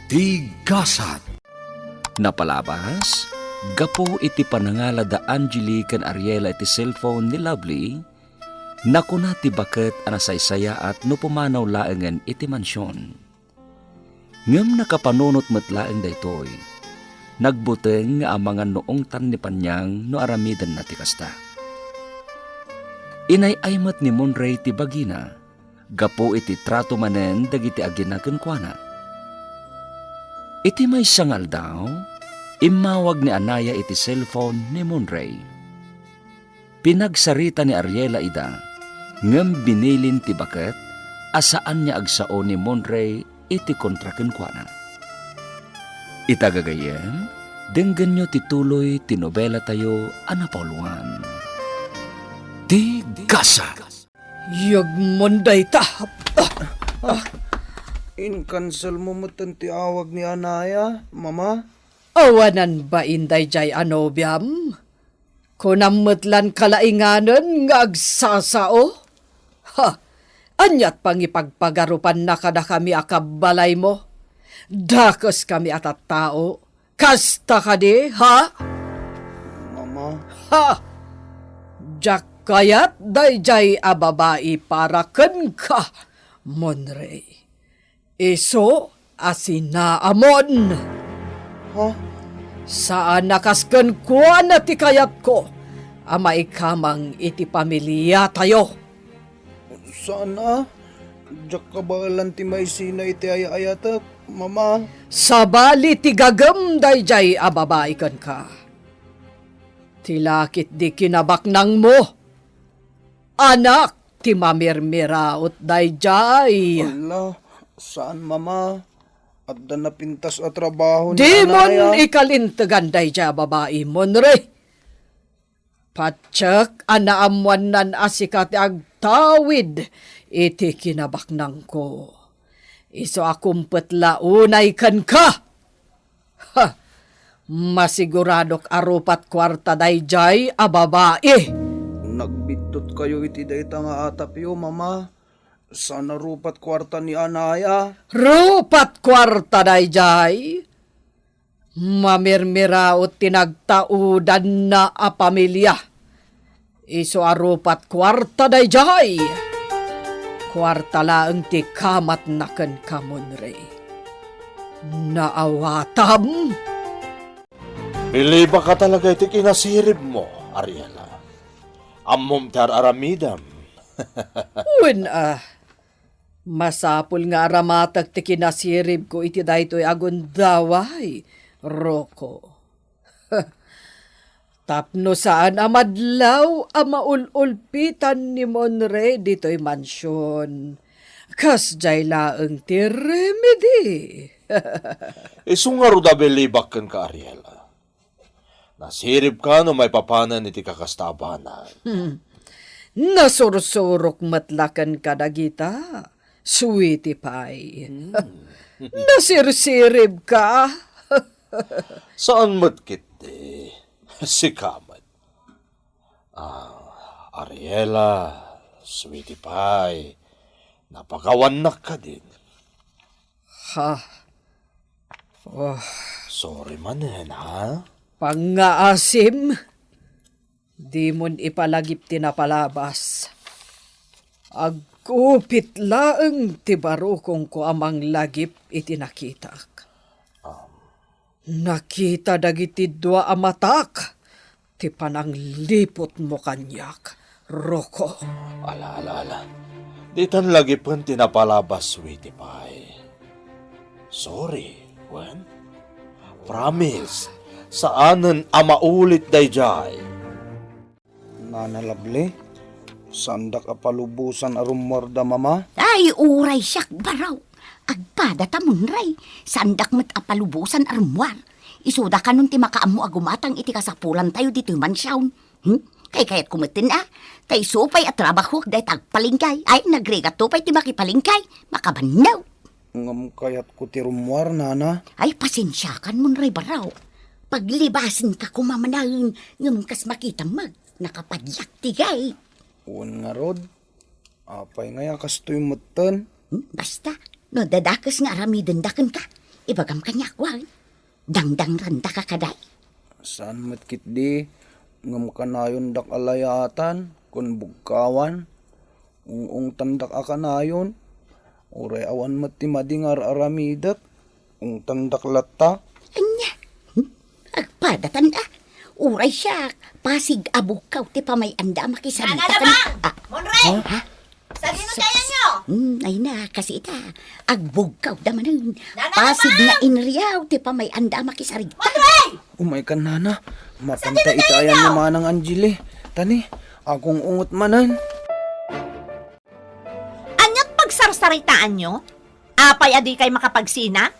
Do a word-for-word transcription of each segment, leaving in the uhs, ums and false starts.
Ti gasat. Napalabas, gapu iti panangala da Angeli ken Ariela iti cellphone ni Lovely, nakuna ti baket a nasaysayaat no pumanaw laengen iti mansion. Ngem nakapanunot met laeng daytoy. Nagbuteng nga amangan no ungtan ni Panyang no aramidenna ti kasta. Inay-ay met ni Monray ti bagina, gapu iti trato manen dagiti agina kenkuana. Iti maysa nga aldaw, immawag ni Anaya iti cellphone ni Monray. Pinagsarita ni Ariela ida, ngem binilin ti baket a saan nga agsao ni Monray iti kontra kenkuana. Ita gagayyem, denggenyo ti tuloy ti nobelatayo a napauluan. Ti Gasa. Yagmon dayta. Ah, ah. Inkanselmo metten ti awag ni Anaya, Mama? Awanan bain dayjay a nobiam? Kunam met lan kalainganen nga agsasao? Ha! Aniat pangipagpagarupanna kadakami a kabbalaymo? Dakeskami a tattao. Kasta kadi, ha? Mama. Ha! Diak kayat dayjay a babai para kenka, Monray. Isu a sinaamon. Ha? Saan a kas kenkuana ti kayatko a maikamang iti pamiliatayo. Saan a? Diak kabaelan ti maisina iti ay-ayatek, Mama. Sabali ti gagem dayjay a babai kenka. Ti lakit di kinabaknangmo. Anak ti mamirmiraot dayjay. Ala, saan, Mama. Adda napintas a trabaho ni Dimon Anaya. Ikalintegan dayjay a babai, Monre. Patiek a naammoannan a sika ti agtawid iti kinabaknangko. Isu a kumpet la unay kenka. Ha! Masiguradok a rupat kuarta dayjay a babai. Nagbiddutkayo iti dayta nga atapyo, Mama. Saan a rupat kuarta ni Anaya? Rupat kuarta dayjay. Mamirmiraot ti nagtaudanna a pamilia. Isu a rupat kuarta dayjay. Kuarta laeng ti kamatna kenka, Monre. Naawatam? Bilibaka talaga iti kinasiribmo, Ariela. Ammom ti ar-aramidem. Wen a, masapul nga aramatek ti kinasiribko iti daytoy a gundaway, Rocco. Tapno saan a madlaw a maul-ulpitan ni Monre ditoy mansion. Kasdiay laeng ti remedy. Isu ngarud a bilibak kenka, Ariela. Nasiribka no maipapanen iti kakasta a banag. Hmm. Nasursurok met la kenka dagita, sweetie pie. Hmm. Nasirsiribka. Saan met ketdi. Sika met. Ah, Ariela, sweetie pie, napakawannak kadin. Ha? Oh. Sorry manen, ha? Pangngaasim, dimon ipalagip ti napalabas. Agkupit laeng ti barukongko a manglagip iti nakitak. Um. Nakita dagiti dua a matak ti panangliputmo kaniak, Rocco. Ala, ala, ala. Ditan lagipen ti napalabas, sweetie pie. Sorry, wen? Promise, saanen a maulit dayjay. Nana Lovely, saandak a palubosan a rummuarda, Mama? Ay, uray siak, baro. Agpadata, Monre. Saandak met a palubosan a rummuar. Isuda kanon ti makaammo a gumatang iti kasapulantayo ditoy mansion. Hmm? Kaykayatko metten a. Ta isu pay a trabahok dayta agpalengke. Ay, nagrigatto pay ti makipalengke. Makabannog. Ngem kayatko ti rummuar, Nana. Ay, pasensiakan, Monre, baro. Paglibasenka koma manen, ngem kas makitam met, nakapadlak ti gayam. Wen ngarud, apay ngay a kastoy metten? Hmm, basta, no dadakes nga aramidenda kenka, Ibagam kaniak wen, dangdangrandaka kadi? Saan met ketdi, ngem kanayondak a layatan ken bugkawan. Ung-ungtandak a kanayon. Uray awan met ti madi nga ar-aramidek, ungtandak latta. Ania? Hmm? Agpadatan a. Uray siak, pasig a bugkaw ti pamay-anda a makisarita. Nana Labang! Ah. Monrey! Ha? Sadino ti ayanyo? Hmm, ay na, kas ita. Agbugkawda manen. Nana Pasig Labang! Nainriaw ti pamay-anda a makisarita. Monrey! Umaykan, nana. Mapanta ita ayanyo, Manang Angeli. Tani, agung-ungot manen. Aniat pagsarsaritaanyo? Apay a dikay makapagsina?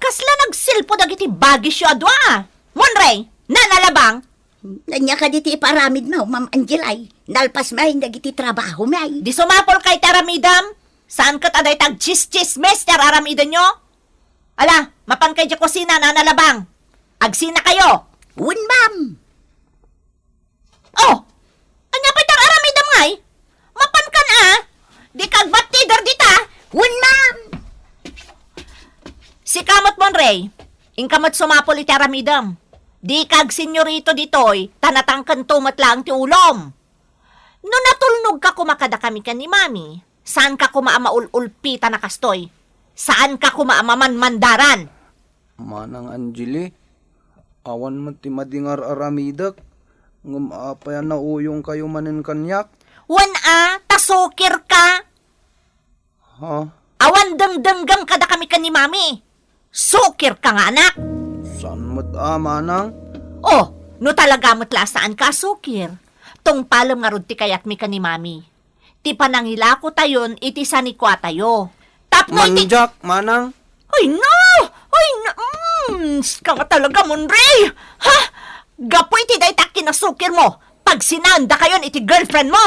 Kasla nagsilpo dagiti bagisyo a dua? Monrey, Nana Labang! Ania kadi ti iparamidmo, Ma'am Angelay? Nalpas mayen dagiti trabahomi. Di sumapulka iti aramidem. Saan ket a dayta agtsis-tsismis ti ar-aramidenyo? Ala, mapanka idiay kusina, Nana Labang. Agsinakayo. Wen, ma'am. Oh, ania pay ti ar-aramidem ngay? Mapankan a? Dika agbattider dita? Wen, ma'am. Sika met, Monrey, inka met sumapul iti aramidem. Dika agsenyorito ditoy, ta natangkento met laeng ti ulom. No natulnogka koma kadakami ken ni Mami, saanka koma a maul-ulpitan a kastoy. Saanka koma a mamanmandaran. Manang Angeli, awan met ti madi nga ar-aramidek, ngem apay a nauyongkayo manen kaniak? Wen a, ta sukirka. Ha? Awan dengdengngem kadakami ken ni Mami. Sukirka nga anak. Saan met a, Manang? Oh, no talaga met la a saanka a sukir, tungpalem ngarud ti kayatmi ken ni Mami. Ti panangilakotayon iti sanikuatayo. Tapno iti Mandiak, Manang. Ay, no! Ay, no! Mm, sika nga talaga, Monrey! Ha? Gapu iti dayta a kinasukirmo, pagsinaendakayon iti girlfriend mo!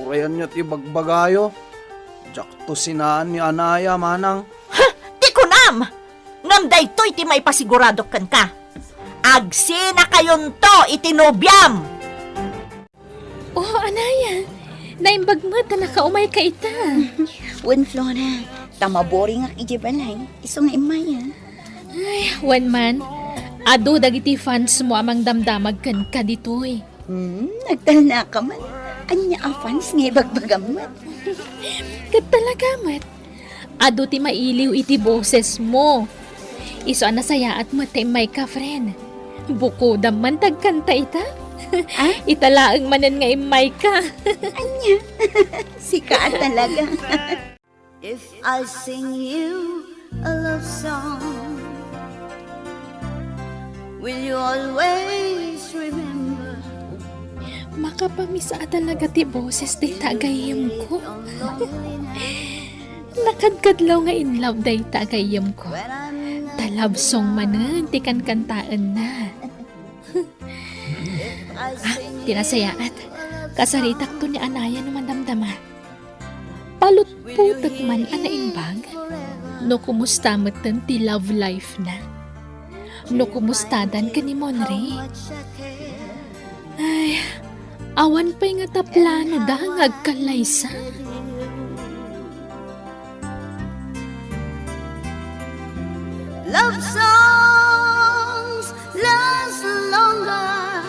Uray ania ti bagbagayo. Diakto sinaan ni anaya, Manang. Ha? Ti kunam! Ngem daytoy ti maipasigurado kenka. Agsinakayonto iti nobiam! Oh, anaya, naimbag met ta nakaumayka ita. Wen, Flora, ta maboringak idiay balay, isu nga immay a. Ay, wen man, adu dagiti fans mo a mangdamdamag kenka ditoy. Hmm, agtalnaka man. Ania a fans nga ibagbagam met? Ket talaga met, adu ti mailiw iti boses mo. Isu a nasayaat met ta immayka, friend. Bukodam man ti agkanta ita. Ah? Ita laeng manen nga immayka. Ania? Sika a talaga. If I sing you a love song, will you always remember? Makapamiss a talaga ti boses dayta a gayyemko. Nakadkadlaw nga in love dayta a gayyemko. Ta love song manen ti kankantaenna. Ah, ti nasayaat. Kasaritakto ni anaya no madamdama. Palutputek man a naimbag. No kumusta metten ti love life na? No kumustadan ken ni Monrey? Ay, awan pay ngata planoda nga agkallaysa. Love songs last longer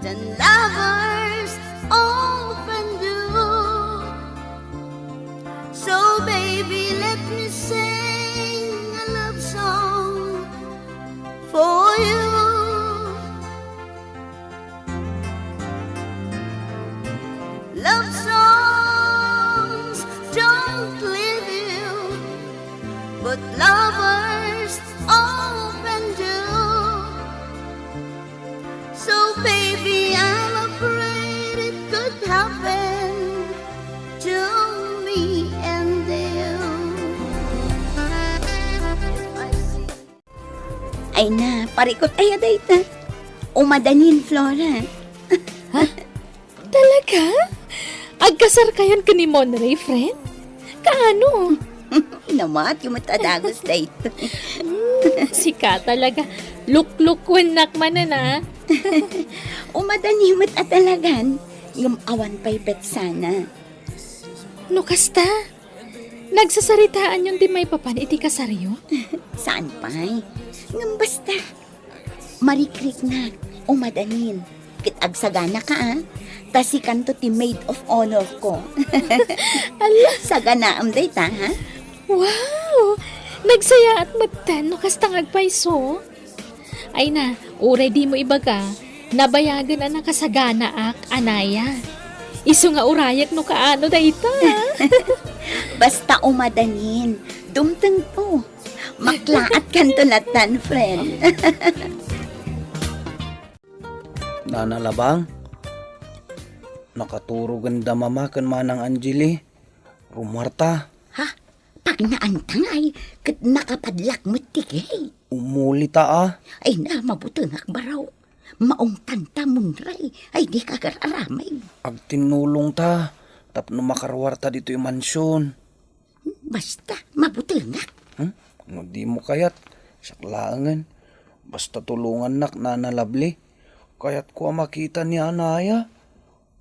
than lovers often do. So, baby, let me sing a love song for you. Love songs don't leave you, but lovers often do. So, baby, I'm afraid it could happen to me and you. Ay na, parikut aya dayta. Umadanin, Flora. Ha? Talaga? Agkasarkayon ken ni Monrey, friend? Kaano? Namatyo met a dagus dayta. Hmm, sika talaga. Luklukwennak manen, ah. Umadani met a talagan. Ngem awan pay petsana. No kasta, Nagsasaritaanyon ti maipapan iti kasaryo? Saan pay? Ngem basta, marikriknak, umadanin, ket agsaganaka, a? Ta sikanto ti maid of honor ko. Ala! Saganaam dayta, ha? Wow! Nagsayaat metten no kasta nga agpayso. Ay na, uray dimo ibaga, nabayagen a nakasaganaak, anaya. Isu nga urayek no kaano dayta. Basta umadanin, dumtengto. Maklaat kanto nattan, friend. Nana Labang, nakaturogen da Mama ken Manang Angeli. Rummuarta. Ha? Pagnaanta ngay, ket nakapadlak met ti gate. Umulita, a. Ay na, mabutengak, baro. Maungtanta, Monray. Ay, dika agar-aramid. Agtinnulongta tapno makaruarta ditoy mansion. Basta, mabutengak. Hmm? No dimo kayat, siak laengen. Basta tulongannak, Nana Lovely. Kayatko a makita ni Anaya.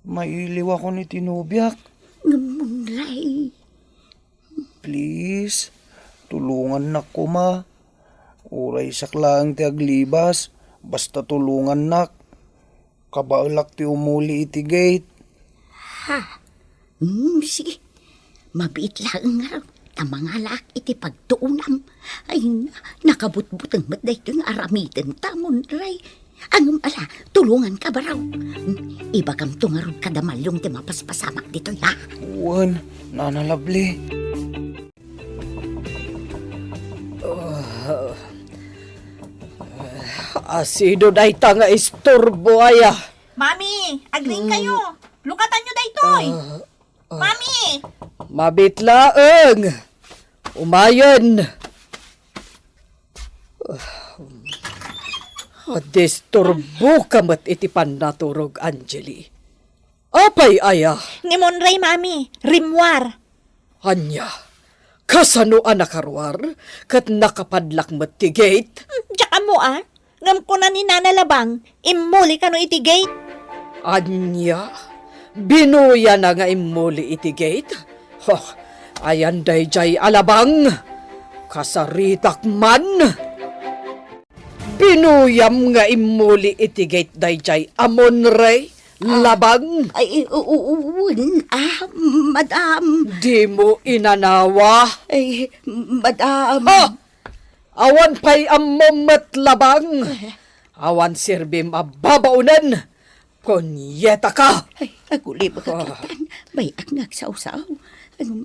Mailiwakon iti nobiak. Ngem, Monray. Please, tulongannak koma. Uray siak laeng ti aglibas, basta tulongannak. Kabaelak ti umuli iti gate. Ha? Hmm, sige. Mabiit laeng ngarud ta mangalaak iti pagtuonam. Ay, nakabutbuteng met daytoy nga aramidenta, Monray. Ngem ala, tulonganka, baro. Hmm, ibagamto ngarud kada Maliong ti mapaspasamak ditoy, ha? Wen, Nana Lovely. Asino dayta nga isturbo aya? Mami, agriingkayo. Lukatanyo daytoy. Ah, ah. Mami! Mabiit laeng. Umayen. Ah, disturboka met iti pannaturog, Angeli. Apay aya? Ni Monray, Mami. Rimmuar. Ania? Kasano a nakaruar ket nakapadlak met ti gate? Hmm, diak ammo, a. Ngem kuna ni Nana Labang, immuli kano iti gate. Ania? Binuyana nga immuli iti gate? Ho, ayan daydiay a Labang. Kasaritak man. Binuyam nga immuli iti gate daydiay a Monray, Labang? Ay, u-, u-, wen, a, madam. Dimo inanawa? Ay, madam. Ha? Awan pay ammom met, Labang? Eh. Awan serbim a babaonen. Punyetaka! Ay, agulibak a kitan. Bay-ak nga agsawsaw.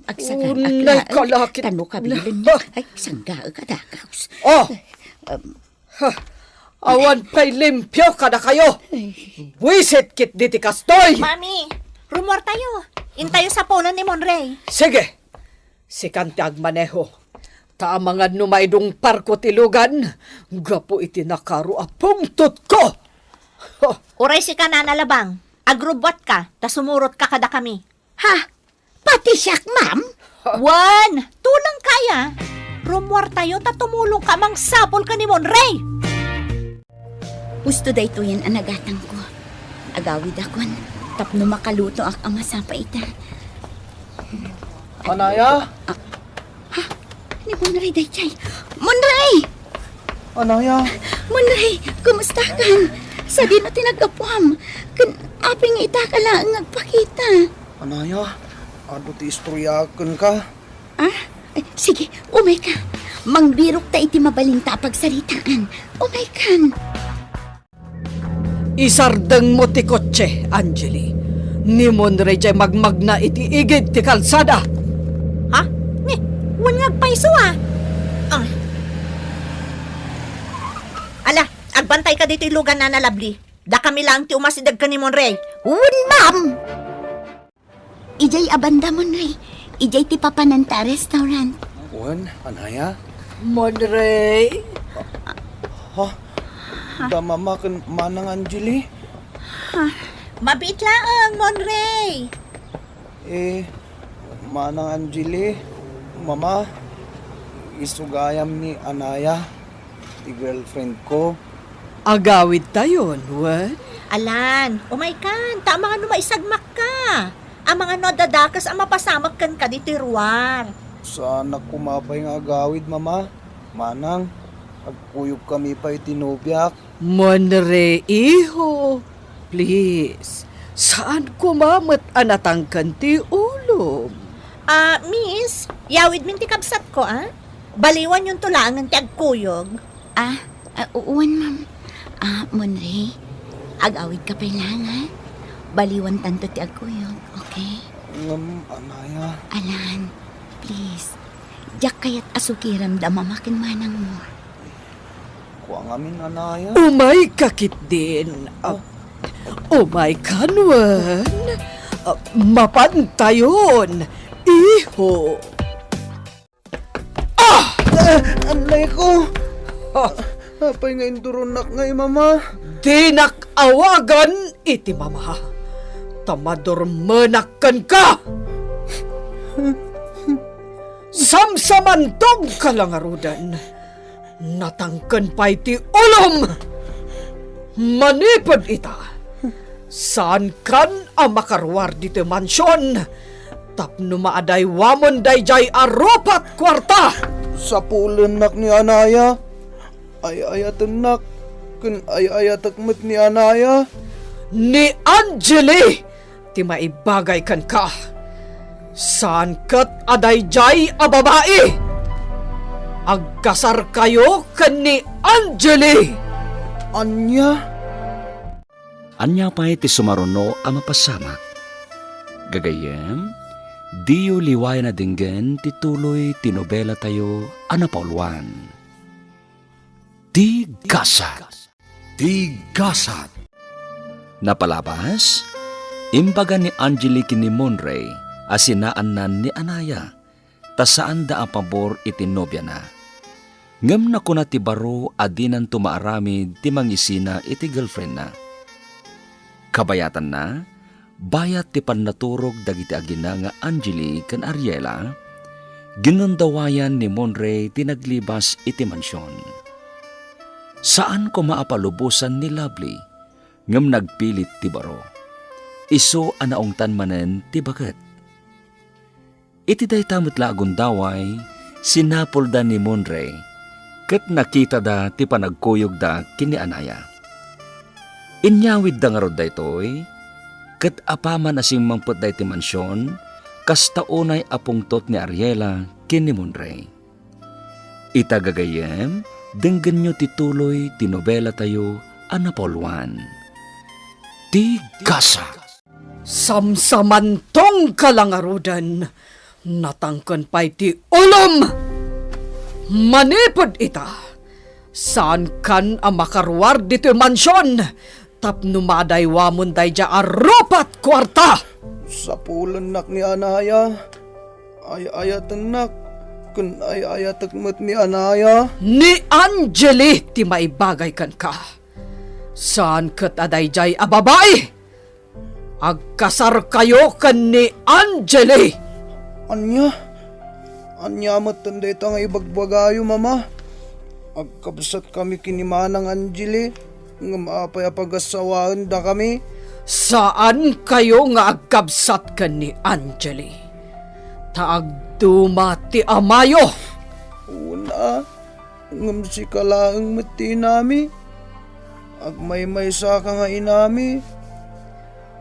Agsagangaak laeng. Unnay kalakit. Tano kabilen. Ay, sanggaek a dakaws. Oh! Ay, um, Ha! Awan pay limpio kadakayo! Ay. Buisit ketdi ti kastoy! Mami, rummuartayo. Intayo saponen ni Monray. Sige! Sikan ti agmaneho. Ta amangan no maidungparko ti lugan, gapu iti nakaro a pungtotko! Ho! Uray sika, Nana Labang, agrubbuatka, ta sumurotka kadakami. Ha? Pati siak, ma'am? Wen, tulongka aya. Rummuartayo ta tumulongka a mangsapul ken ni Monray. Husto daytoyen a nagatangko. Agawidakon tapno makalutoak a masapa ita. Anaya? Ah, ha? Ni Monray daydiay. Monray! Anaya? Monray, kumustakan? Sadino ti naggapuam? Ken apay nga itaka laeng nga agpakita? Anaya, adu ti istoryaak kenka. Ah? Ay, sige, umayka. Mangbirokta iti mabalinta a pagsaritaan. Umaykan. Isardengmo ti kotse, Angeli. Ni Monray jay magmagna iti igid ti kalsada. Ha? Ni, wen nga agpayso, a. Ah. Ala, agbantayka ditoy lugan, Nana Lovely. Dakami laeng ti umasideg ken ni Monray. Wen, ma'am. Idiay a banda, Monray. Idiay ti papananta a restaurant. Wen, Anaya? Monray? Ha? Da Mama ken Manang Angeli? Mabiit laeng, Monray. Eh, Manang Angeli, Mama, isu gayam ni Anaya. Ti girlfriend ko. Agawidtayon, wen? Alan, umaykan, ta amangan no maisagmakka. Amangan no adda dakes a mapasamak kenka ditoy ruar. Saanak koma pay nga agawid, Mama. Manang, agkuyogkami pay ti nobiak. Monre, iho, please. Saan koma met a natangken ti ulom. Ah, miss, yawidmin ti kabsatko, a? Baliwanyonto laengen ti agkuyog. Ah, ah, uwan, ma'am. Ah, Monre, agawidka pay laeng, ha? Baliwantanto ti agkuyog, okay? Ngem, Anaya. Alan, please. Diak kayat a sugiram da mama ken manangmo. Kua ngamin, Anaya. Umayka ketdin. Ah, umaykan wen. Ah, mapantayon, iho. Ah! Ah, anay ko. Ah! Apay nga induronak ngay, Mama? Dinak awagan iti mama, ta madurmenak kenka. Samsamantongka la ngaruden. Natangken pay ti ulom. Manipud ita, saankan a makaruar ditoy mansion tapno maadaywamon daydiay a rupa't kuarta. Sapulennak ni Anaya. Ay-ayatennak ken ay-ayatek met ni Anaya. Ni Angeli ti maibagay kenka. Saan ket a daydiay a babai. Agkasarkayo ken ni Angeli. Ania? Ania pay ti sumaruno a mapasamak? Gagayyem, diyo liwayan a denggen ti tuloy ti nobelatayo a napauluan, Ti Gasat. Ti Gasat. Napalabas, imbaga ni Angeli ken ni Monrey a sinaannan ni Anaya, ta saanda a pabor iti nobiana. Ngem nakuna ti baro a dinanto maaramid ti mangisina iti girlfriendna. Kabayatanna, bayat ti pannaturog dagiti agina nga Angeli ken Ariela, ginundawayan ni Monrey ti naglibas iti mansion. Saan koma a palubosan ni Lovely, ngem nagpilit ti baro. Isu a naungtan manen ti baket. Iti dayta met la a gundaway, sinapulda ni Monrey, ket nakitada ti panagkuyogda ken ni Anaya. Inyawidda ngarud daytoy, ket apaman a simmangpetda iti mansion, kasta unay a pungtot ni Ariela ken ni Monrey. Ita gagayyem, denggenyo ti tuloy ti nobelatayo a napauluan, Ti Gasat. Samsamantongka la ngaruden, natangken pay ti ulom. Manipud ita, saankan a makaruar ditoy mansion tapno maadaywamon daydiay a rupa't kuarta. Sapulennak ni Anaya. Ay-ayatennak ken ay-ayatek met ni Anaya. Ni Angeli ti maibagay kenka. Saan ket a daydiay a babai. Agkasarkayo ken ni Angeli. Ania? Ania metten dayta nga ibagbagayo, Mama? Agkabsatkami ken ni Manang Angeli, ngem apay a pagassawaendakami? Saankayo nga agkabsat ken ni Angeli, ta agduma ti amayo. Wen a, ngem sika laeng met ti inami. Agmaymaysaka nga inami.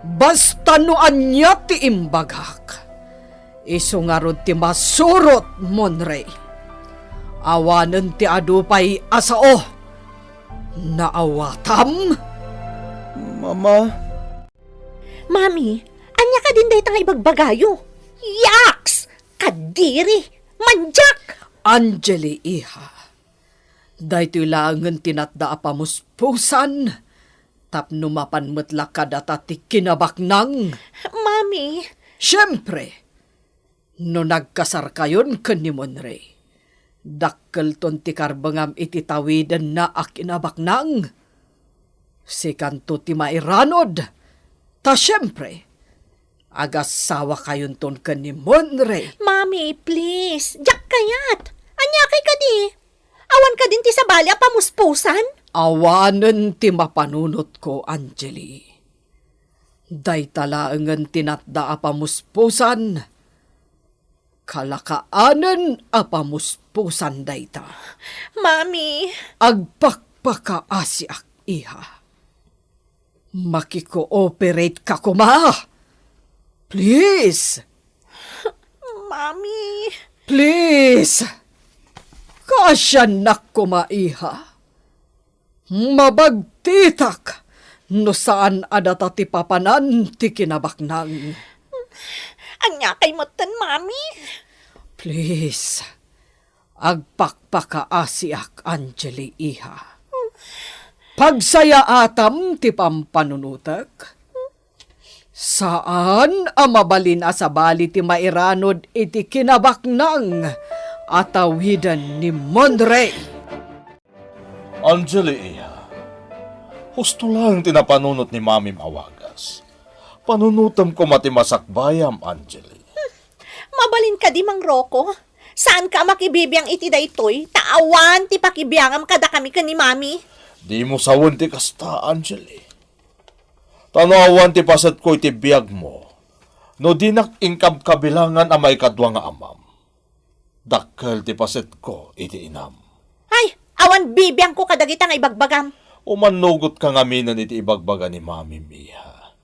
Basta no ania ti imbagak, isu ngarud ti masurot, Monrey. Awanen ti adu pay a sao. Naawatam? Mama. Mami, ania kadin dayta nga ibagbagayo? Yaks! Kadiri! Mandiak! Angeli, iha, daytoy laengen ti natda a pamuspusan tapno mapan met la kadata ti kinabaknang. Mami! Siempre, no nagkasarkayon ken ni Monrey, dakkelton ti karbengam iti tawidenna a kinabaknang. Sikanto ti mairanod, ta siempre, agassawakayonton ken ni Monrey. Mami, please, diak kayat. Ania kay kadi? Awan kadin ti sabali a pamuspusan? Awanen ti mapanunotko, Angeli. Dayta laengen ti natda a pamuspusan kalakaanen a pamuspusan dayta. Mami! Agpakpakaasiak, iha. Makikooperate ka koma. Please. Mami. Please. Kaasiannak koma, iha. Mabagtitak no saan a data ti papanan ti kinabaknang. Ania kay metten, Mami? Please, agpakpakaasiak, Angeli, iha. Pagsayaatam ti pampanunotek. Saan a mabalin a sabali ti mairanod iti kinabaknang a tawiden ni Monrey. Angeli, iha. Husto laeng ti napanunot ni Mamim a wagas. Panunotem koma ti masakbayam, Angeli. Mabalin kadi, Mang Rocco? Saanka a makibibiang iti daytoy, ta awan ti pakibiangam kadakami ken ni Mami. Dimo sawen ti kasta, Angeli. Ta no awan ti pasetko iti biagmo, no dinak inkabkabilangan a maikadua nga amam, dakkel ti pasetko iti inam. Ay, awan bibiangko kadagita nga ibagbagam. Umannugotka ngaminen iti ibagbaga ni Mamim, iha.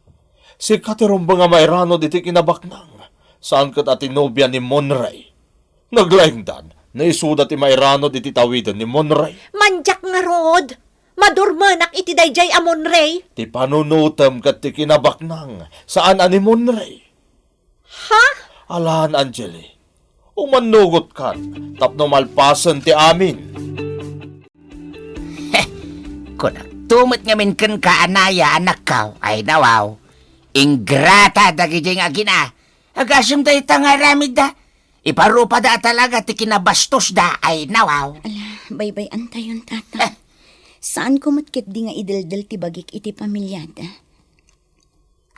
Sika ti rumbeng a mairanod iti kinabaknang, saan ket a ti nobia ni Monrey. Naglaingdan, no isuda ti mairanod iti tawiden ni Monrey. Mandiak ngarud, madurmenak iti daydiay a Monrey. Ti panunotem ket ti kinabaknang, saan a ni Monrey. Ha? Alan, Angeli, umannugotkan tapno malpasen ti amin. Kunakto met ngamin kenka, Anaya, anakko, ay nawaw. Ingrata dagiti nga agina. Agasem dayta nga aramidda. Iparupada a talaga ti kinabastosda, ay nawaw. Ala, baybay-antayon, Tatang. Eh. Saanko met ketdi nga ideldel ti bagik iti pamiliada.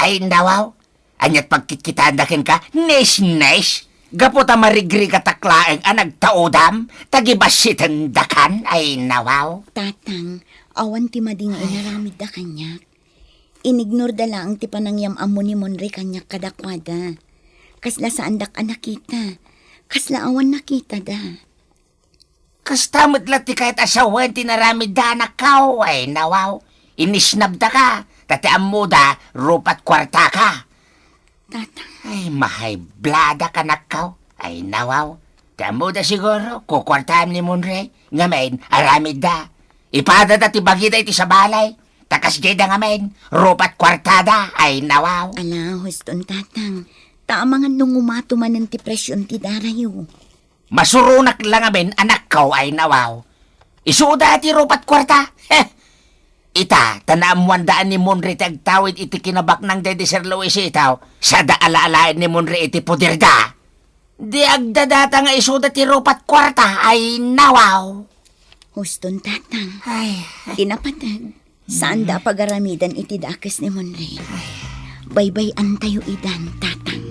Ay, nawaw. Aniat pagkitkitaanda kenka, nes-nes? Gapu ta marigrigatak laeng a nagtaudam, ta gibassitendakan, ay, nawaw. Tatang, awan ti madi nga inaramidda kaniak. Inignorda laeng ti panangyam-ammo ni Monrey kaniak kadakuada. Kasla saandak a nakita. Kasla awan nakitada. Kasta met la ti kayat a sawen ti naramidda, anakko, ay, nawaw. Inisnabdaka, ta ti ammoda, rupat kuartaka. Tata. Ay, mahayblada ka, anakko. Ay, nawaw. Ti ammoda siguro, kukuartaam ni Monrey. Ngamin, aramidda. Ipadada ti bagida iti sabali. Ta kasdiayda ngamin, rupat kuartada. Ay, nawaw. Ala, huston, Tatang. Ta amangan no ngumato manen ti presyon ti darayo. Masuronak la ngamin, anakko, ay nawaw. Isuda ti rupat kuarta. Heh! Ita, ta naammoanda a ni Monrey ti agtawid iti kinabaknang daydi Sir Luisito, sada alaalaen ni Monrey iti poderda. Di agdadata nga isuda ti rupat kuarta, ay nawaw. Huston, Tatang. Ay. Ti napateg, saanda a pagaramidan iti dakes ni Monrey. Baybay-antayo idan, Tatang.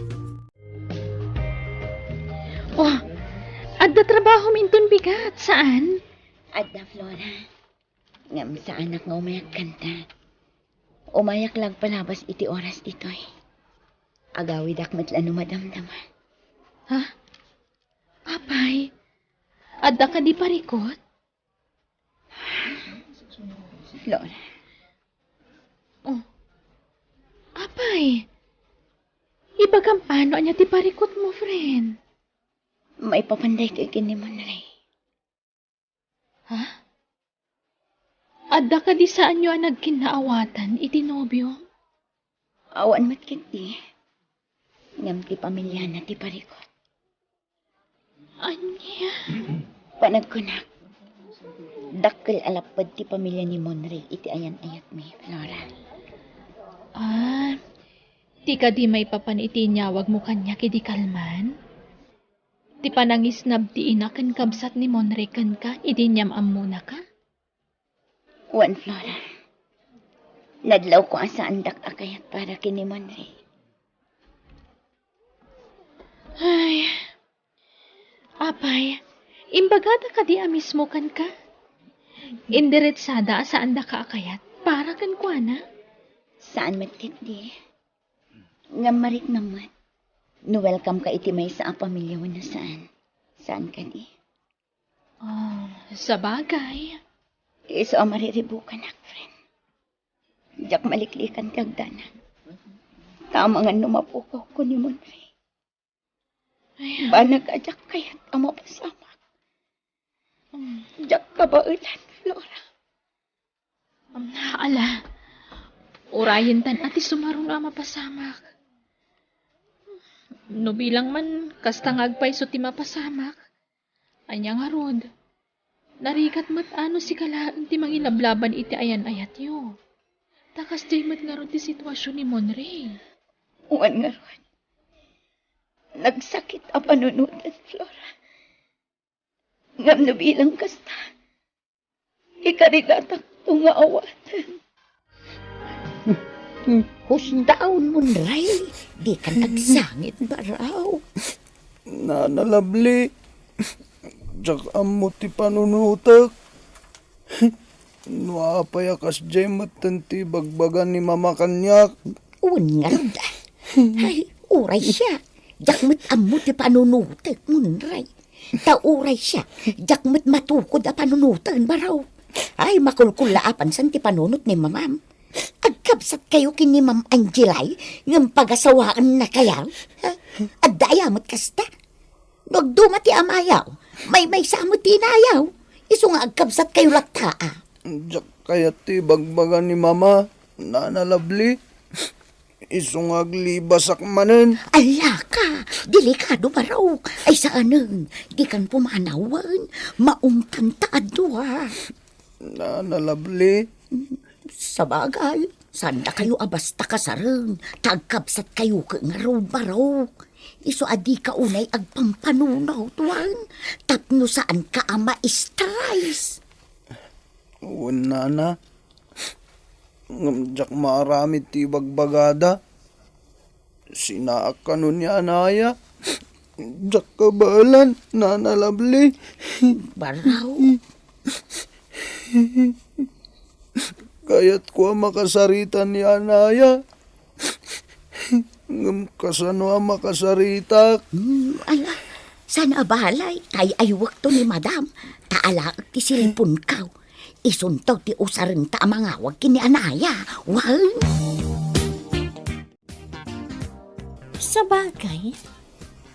Oh, adda trabahom inton bigat, saan? Adda, Flora. Ngem saanak nga umayak kanta. Umayak la agpalabas iti oras ditoy. Agawidak met la no madamdama. Ha? Apay, adda kadi parikut? Flora. Oh. Apay, ibagam pano ania ti parikutmo, friend? Maipapan daytoy ken ni Monrey. Ha? Adda kadi saanyo a nagkinnaawatan iti nobio? Awan met ketdi. Ngem ti pamiliana ti parikut. Ania? Panagkunak, dakkel a lapped ti pamilia ni Monrey iti ayan-ayatmi, Flora. Ah, ti kadi maipapan iti inyawagmo kaniak idi kalman? Ti panangisnab ti ina ken kabsat ni Monrey kenka idi inyam-ammonaka? Wen, Flora. Nadlawko a saandak a kayat para ken ni Monrey. Ay. Apay, imbagada kadi a mismo kenka? Indiretsada a saandaka a kayat para kenkuana? Saan met ketdi. Ngem mariknam met. No welcome ka iti maysa a pamilya wenno saan. Saan kadi? Ah, sabagay. Isu a mariribukanak, friend. Diak maliklikan ti agdanag. Ta amangan no mapukaw ko ni Monre. Ay. Banag a diak kayat a mapasamak. Mm. Diak kabaelan, Flora. Ala, urayentan a ti sumaruno a mapasamak. No bilang man, kasta nga agpayso ti mapasamak. Ania ngarud? Narigat met a no sika laeng ti mangilablaban iti ayan-ayatyo. Ta kasdiay met ngarud ti situasion ni Monre. Wen ngarud, nagsakit a panunoten, Flora. Ngem no bilang kasta, ikarigatakto nga awaten. Husdaon, Monre, dikan agsangit, baraw. Nana Lovely, diak ammo ti panunotek. No apay a kasdiay metten ti ibagbaga ni Mama kaniak. Wen ngarud. Ay, uray siak. Diak met ammo ti panunotek, Monre. Ta uray siak, diak met matukod a panunoten, baraw. Ay, makulkullaapansan ti panunot ni Mamam. Agkabsatkayo ken ni Ma'am Angelay ngem pagasawaennakayo? Ha? Adda aya met kasta? No agduma ti amayo, maymaysa met ti inayo. Isu nga agkabsatkayo latta a. Diak kayat ti ibagbaga ni Mama, Nana Lovely. Isu nga aglibasak manen. Alaka, delikado, baraw. Ay, saanen, dikan pumanawen, maungtan ta a dua. Nana Lovely. Sabagay, saandakayo a basta kasaren, ta agkabsatkayo ket ngarud, baraw. Isu a dika unay agpampanunot, wen, tapno saanka a ma-stress. Wen, Nana. Ngem diak maaramid ti ibagbagada. Sinaak kano ni anaya. Diak kabaelan, Nana Lovely. Baraw. Kayatko a makasarita ni anaya. Ngem kasano a makasaritak? Hmm, ala, saan a balay, tay-aywekto ni Madam, ta alaek ti cellphone-ko. Isunto ti usarenta a mangawag ken ni anaya. Wen? Sabagay,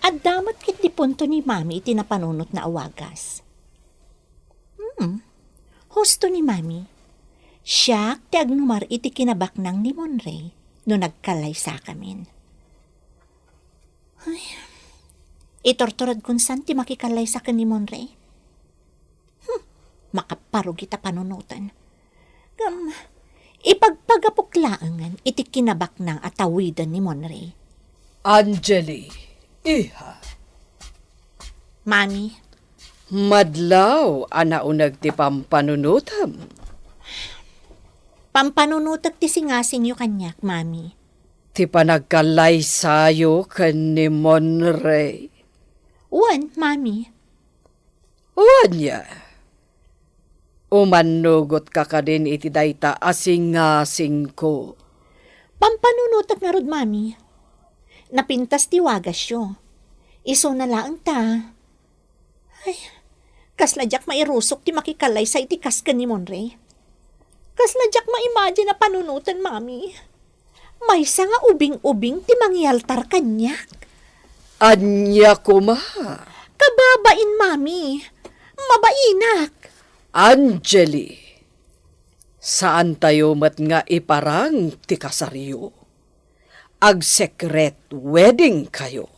adda met ketdi punto ni Mami iti napanunotna a wagas. Hmm, husto ni Mami. Siak ti agnumar iti kinabaknang ni Monre no nagkallaysakamin. Ay, iturturedkon san ti makikallaysa ken ni Monre. Hmm, makaparugit a panunoten. Ngem, ipagpagapok laengen iti kinabaknang a tawiden ni Monre. Angeli, iha. Mami. Madlaw a nauneg ti pampanunotem. Pampanunotek ti singasingyo kaniak, Mami. Ti panagkallaysayo ken ni Monre. Wen, Mami. Wen, ya. Umannugotka kadin iti dayta a singasingko. Pampanunotek ngarud, Mami. Napintas ti wagasyo. Isuna laeng ta. Ay, kasla diak mairusok ti makikallaysa iti kas ken ni Monre. Kasla diak ma-imagine a panunoten, Mami. Maysa nga ubing-ubing ti mangialtar kaniak. Ania koma? Kababain, Mami. Mabainak. Angeli, saantayo met nga iparang ti kasaryo. Ag-secret wedding kayo.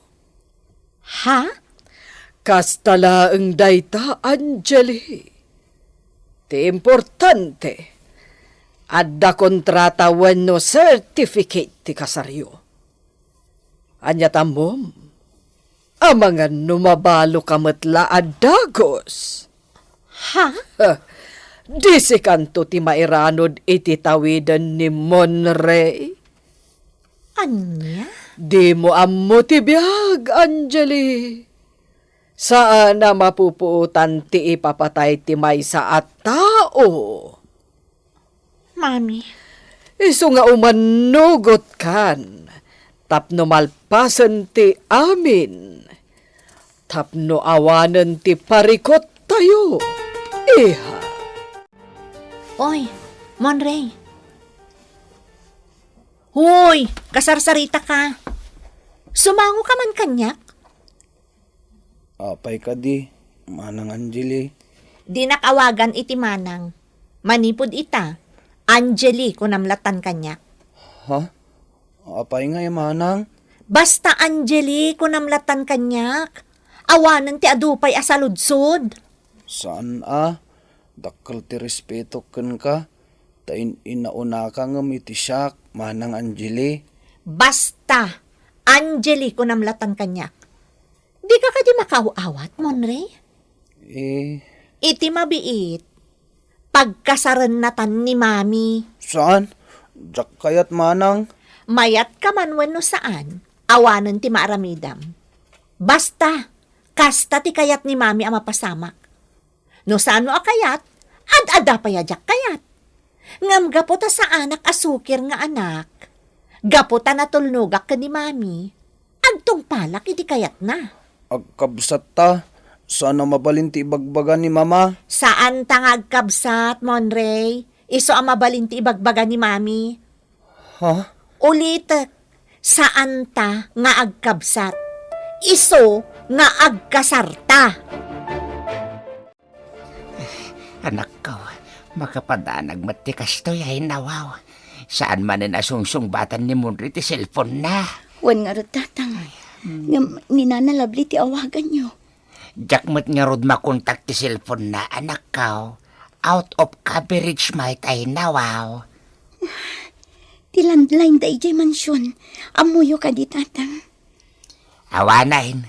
Ha? Kasta laeng dayta, Angeli. Ti importante, adda kontrata wenno certificate ti kasaryo. Ania ti ammom? Amangan no mabaloka met la a dagus. Ha? Disikanto ti mairanod iti tawiden ni Monre. Ania? Dimo ammo ti biag, Angeli. Saan a mapupuotan ti ipapatay ti maysa a tao. Mami. Isu nga umannugotkan, tapno malpasen ti amin, tapno awanen ti parikottayo, iha. Oy, Monrey. Hoy, kasarsarita ka. Sumango ka man kaniak? Apay kadi, Manang Angeli? Dinak awagan iti manang. Manipud ita, Angeli, kunam latan kaniak. Ha? Apay ngay, Manang? Basta Angeli, kunam latan kaniak. Awanen ti adu pay a saludsod. Saan a, dakkel ti respeto kenka, ta in-inaunaka ngem iti siak, Manang Angeli. Basta, Angeli, kunam latan kaniak. Dika kadi makaaw-awat, Monrey? Eh. Iti mabiit, pagkasarennatan ni Mami. Saan? Diak kayat, Manang. Mayat ka man wenno saan, awanen ti maaramidam. Basta, kasta ti kayat ni Mami a mapasamak. No saan a kayat, ad-adda pay a diak kayat. Ngem gapu ta saanak a sukir nga anak, gapu ta natulnogak ken ni Mami, agtungpalak iti kayatna. Agkabsatta, saan a mabalin ti ibagbaga ni Mama. Saanta nga agkabsat, Monrey. Isu a mabalin ti ibagbaga ni Mami. Ha? Ulitek, saanta nga agkabsat. Isu nga agkasarta. Anakko, makapadanag met ti kastoy, ay nawaw. Saan manen a sungsungbatan ni Monrey ti cellphone-na. Wen ngarud, Tatang. Ngem ni Nana Lovely ti awaganyo. Diak met ngarud makontak ti cellphone-na, anakko. Out of coverage met, ay nawaw. Ti landline da idiay mansion. Ammoyo kadi, Tatang? Awanen,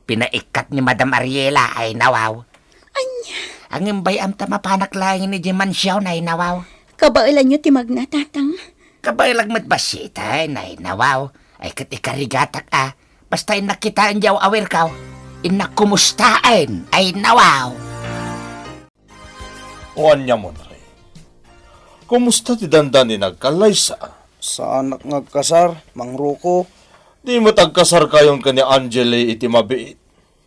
pinaikkat ni Madam Ariela, ay nawaw. Ania? Ngem bay-am ta mapanak laeng idiay mansion, ay nawaw. Kabaelanyo ti magna, Tatang? Kabaelak met bassiten, ay nawaw. Ay ket ikarigatak a, basta innak kitaen diay aw-awirko, innak kumustaen, ay nawaw. O ania, Monrey? Kumusta ti dandani nagkallaysa? Saanak nga agkasar, Mang Rocco. Di met agkasarkayon ken ni Angeli iti mabiit?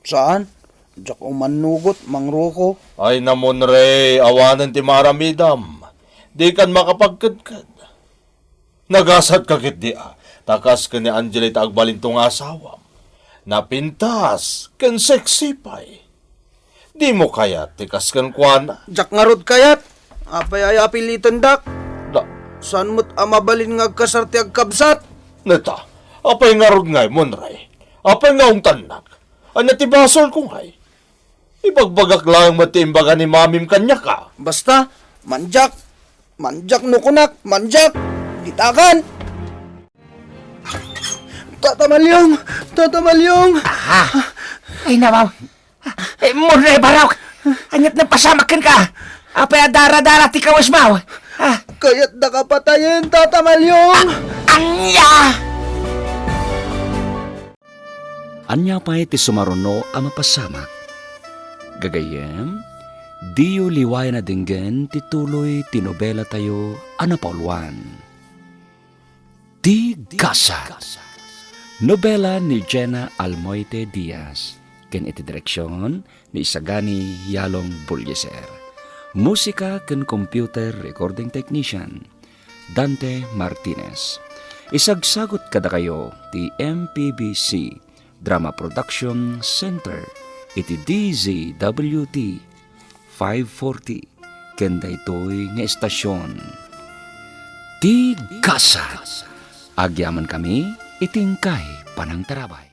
Saan? Diak umannugot, Mang Rocco. Ay na, Monrey, awanen ti maaramidam. Dikan makapagkedked. Nagasatka ketdi a, ta kas ken ni Angeli ta agbalinto nga asawam. Napintas ken sexy pay. Dimo kayat ti kas kenkuana? Diak ngarud kayat. Apay a apilitendak? Da. Saan met a mabalin nga agkasar ti agkabsat? Neta, apay ngarud ngay, Monrey? Apay nga ungtannak? Ania ti basolko ngay? Ibagbagak laeng met ti imbaga ni Mamim kaniak a. Basta, mandiak, mandiak no kunak, mandiak. Ditakan. Tata Maliong! Tata Maliong! Aha! Ay, nawaw! Eh, Monrey Barok! Aniat napasamak kenka? Apay a dara-dara ti kawesmo? Ah. Kayatdaka patayen, Tata Maliong! Ania? Ania pay ti sumaruno a mapasamak? Gagayyem, diyo liwayan a denggen ti tuloy ti nobelatayo a napauluan, Ti Gasat. Nobela ni Jena Almoite Diaz, ken iti direksion ni Isagani Yalong Bullieser. Musika ken computer recording technician, Dante Martinez. Isagsagut kadakayo ti M P B C Drama Production Center iti D Z W T five forty ken daytoy nga estasion. Ti Gasat. Agyamankami iti inkay panangtarabay.